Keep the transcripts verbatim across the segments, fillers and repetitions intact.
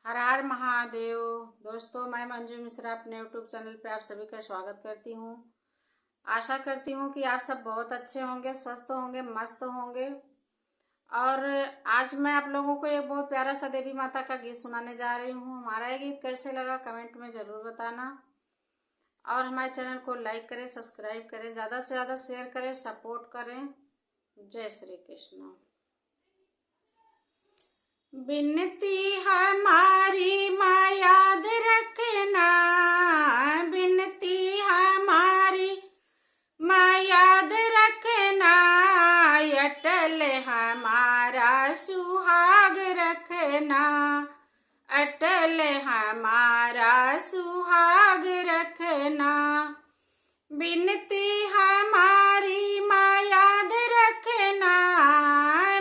हर हर महादेव। दोस्तों, मैं मंजू मिश्रा अपने YouTube चैनल पे आप सभी का स्वागत करती हूँ। आशा करती हूँ कि आप सब बहुत अच्छे होंगे, स्वस्थ होंगे, मस्त होंगे। और आज मैं आप लोगों को एक बहुत प्यारा सा देवी माता का गीत सुनाने जा रही हूँ। हमारा ये गीत कैसे लगा, कमेंट में ज़रूर बताना। और हमारे चैनल को लाइक करें, सब्सक्राइब करें, ज़्यादा से ज़्यादा शेयर करें, सपोर्ट करें। जय श्री कृष्ण। बिनती हमारी माँ याद रखना, बिनती हमारी माँ याद रखना, अटल हमारा सुहाग रखना, अटल हमारा सुहाग रखना। बिनती हमारी माँ याद रखना,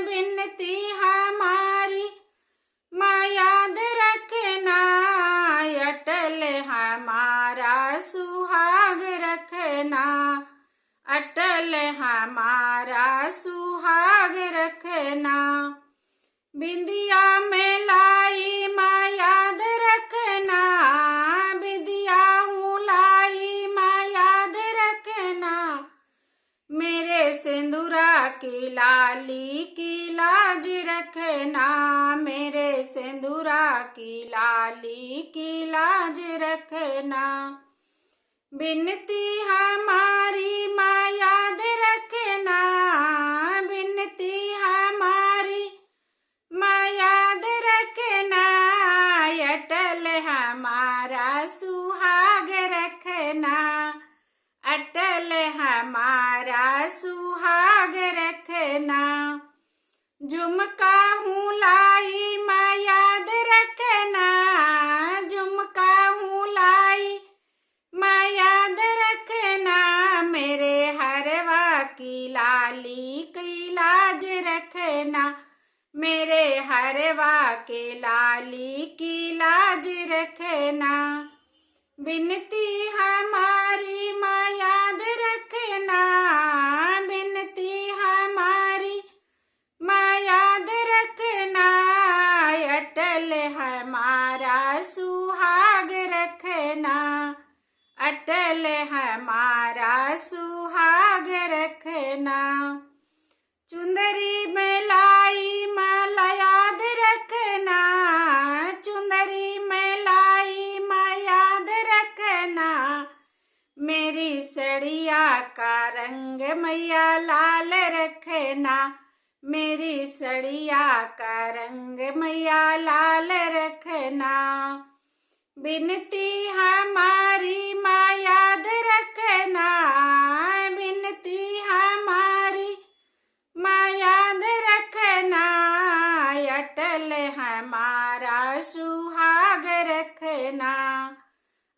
बिनती हमारी माँ याद रखना, अटल हमारा सुहाग रखना, अटल हमारा सुहाग रखना। बिंदिया में लाई माँ याद रखना, बिंदिया हूँ लाई माँ याद रखना। मेरे सिंदूरा की लाली की लाज रखना, मेरे सिंदूरा की लाली की लाज रखना। बिनती हमारी माँ याद रखना, बिनती हमारी माँ याद रखना, अटल हमारा सुहाग रखना, अटल हमारा सुहाग रखना। झुमका हूँ लाई माँ याद रखना, झुमका हूँ लाई माँ याद रखना, मेरे हरवा की लाली की लाज रखना, मेरे हरवा के लाली की लाज रखना। बिनती हमारी माँ याद रखना, बिनती हमारी माँ याद रखना, अटल हमारा सुहाग रखना, अटल हमारा सुहाग रखना। चुंदरी में लाई माला याद रखना, चुंदरी में लाई माँ याद रखना, मेरी सड़िया का रंग मैया लाल रखना, मेरी सड़िया का रंग मैया लाल रखना। बिनती हमारी माँ याद रखना, बिनती हमारी माँ याद रखना, अटल हमारा सुहाग रखना,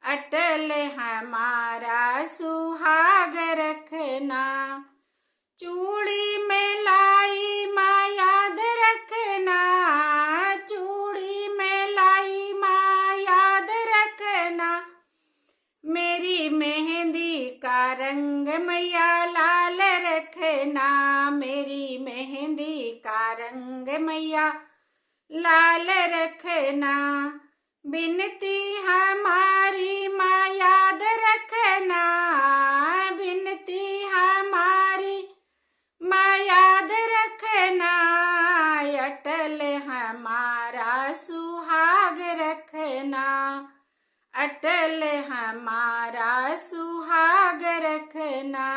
अटल हमारा सुहाग रखना। चूड़ी में लाई माँ याद रखना, चूड़ी में लाई माँ याद रखना, मेरी मेहंदी का रंग मैया लाल रखना, मेरी मेहंदी का रंग मैया लाल रखना। बिनती हमारी माँ याद रखना, बिनती हमारी माँ याद रखना, अटल हमारा सुहाग रखना, अटल हमारा सुहाग रखना।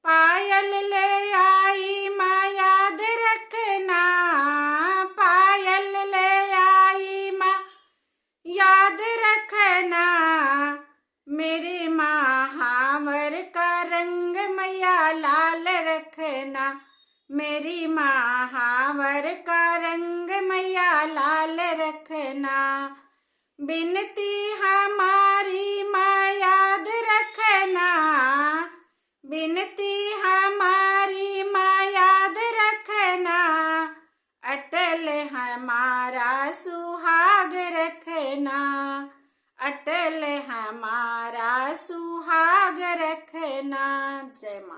पायल ले आई माँ याद रखना, पायल ले आई माँ याद रखना, मेरी माँ हावर का रंग मैया लाल रखना, मेरी माँ हावर का रंग मैया लाल रखना। बिनती हमारी माँ याद रखना, बिनती हमारी माँ याद रखना, अटल हमारा सुहाग रखना, अटल हमारा सुहाग रखना। जय माँ।